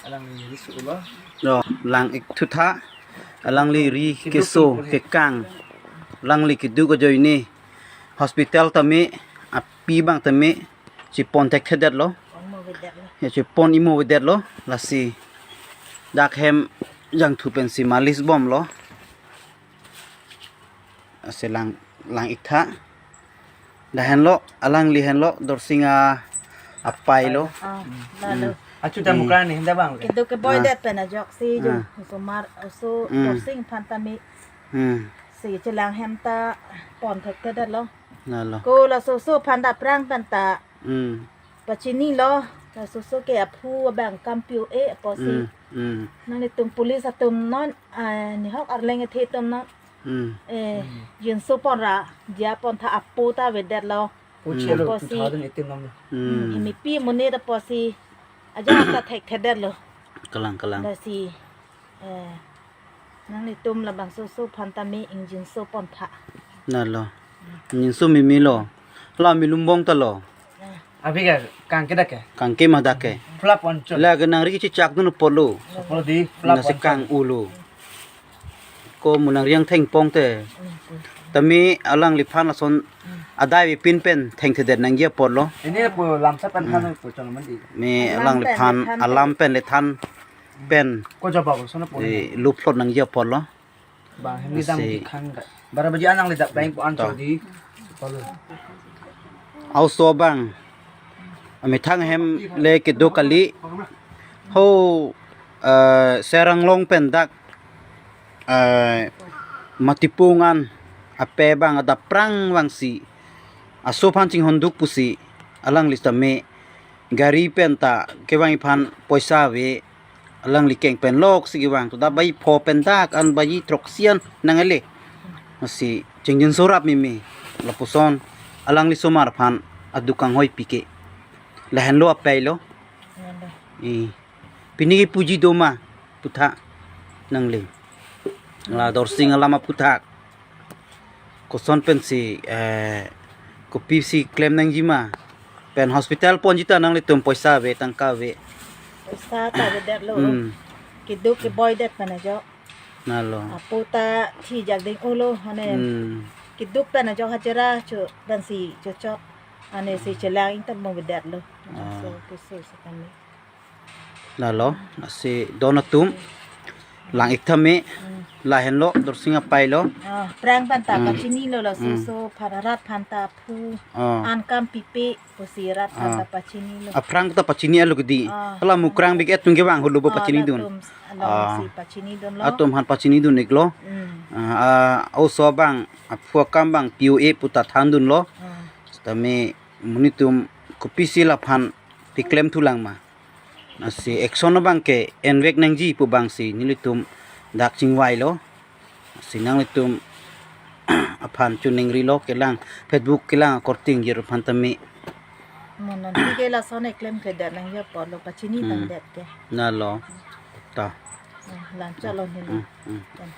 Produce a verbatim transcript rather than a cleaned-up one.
Ro, lang ik thu tha, alangli ri keso kekang, alangli keduk ajoine hospital tame api abang tame chepon thekthedetlo. Ya, chepon imo avedetlo, lasi dak hem jangthu pensi malis bomlo. Ase lang, lang ik tha. Lahenlo, alangli henlo, Dorsing a, apailo. Ah, lalo. Achu ta mukra ni hinda bang. Keduk keboidet pen ajok si jo. Ah. Osomar, oso, Mm. Dorsing aphan tame. Hmm. Si chelang hem ta pon thekthedetlo. Lalo. Ko laso oso aphan ta aphrang pen ta Hmm. pachinilo, laso oso ke aphu abang kam pi-o-e apotsi. Hmm. Hmm. Nanglitum police atum non, ah, nihok arleng ethe atum non. Hmm. Eh, jinso pon ra, jia pon tha apo ta avedetlo. Puchelo Apotsi. two thousand eighteen nam. Hmm. Hmm, imi pi amonit apotsi. Ajat ta thekthedetlo. Kalang, kalang. Lasi, eh, nanglitum labangso oso aphan tame ingjinso pon tha. Lalo. Ingjinso memelo. La melum bong talo. Eh. Abi ke kangke dak ke? Kangke ma dak ke. Flap on chon. La ke nangri kechechak dun apotlo. Apotlo di flap Nasi on chon. Kang-ulo. Ko mo nangri angtheng pon te. Tame alangliphan lason adai avepin pen thengthedet nangji apotlo. Ini po lamsa pen than po chon mandi. Me Alam pen alangliphan le than alam pen le than pen Ko jaba ko sona po. Di luphlot nangji apotlo. Ba hem ni dam Asi. Di khang ka. Bara baji anang le dak bank po an To. Chodi. Apotlo. Aoso abang amethang hem le kedo kali. Ho, eh, Serang along pen dak, eh, Matipung an ape abang adap aphrang vangsi aso aphan chinghonduk pusi alangli tame gari pen ta kevang iphan poisa ave. Alangli keng pen lok si kevang to da bai pho pen dak an bai throksi an nangale. Masi chingjinso rap meme lapuson alangli osomar aphan aduk kanghoi pi ke. Lahenlo apailo. Lalo. Eh. Pini ke puji doma putha nangli. La Dorsing alam aputhak. Koson pensi, eh, kopisi klem nangjima. Pen hospital ponji ta nanglitum poisa ave, tangka ave. Poisa ta avedetlo. Hmm. Keduk keboidet pen ajok. Lalo. Apo ta thijak ding-olo, hane. Hmm. Keduk pen ajok hajira cho, pensi chochot. Hane si chelang ingtam mo avedetlo. Ah. So, keso sekali. Lalo, asi don atum. Lang ik tha me. Hmm. Lahenlo, Dorsing apailo. Ah, aphrang pen ta Hmm. pachinilo laso Hmm. oso aphan, rat aphan ta aphu. Ah. An kam pipe, pusi rat aphan Ah. ta pachinilo. Aphrang ta pachini alo kedi. Ah. Hala mukrang bik et tung kevang holo bo Ah, pachinidun. Latum along Ah. si pachinidunlo. Atum aphan pachinidun iklo. Hmm. Ah, ah, oso abang, aphu akam abang P O A pu ta thandunlo. Ah. Tame monit atum kopisi laphan piklem thulang ma. Asi action abang ke envek nangji pu abangsi nelitum dak chingvailo. Asi nanglitum aphan chuning rilo kelang Facebook kelang akorte ingjir aphan tame. Mo non ti ke lason eklem ke dat nangji apotlo pachini Hmm. tangdet ke. Lalo. Ta. Hmm, lang chalo hin. Hmm, hmm. Kan.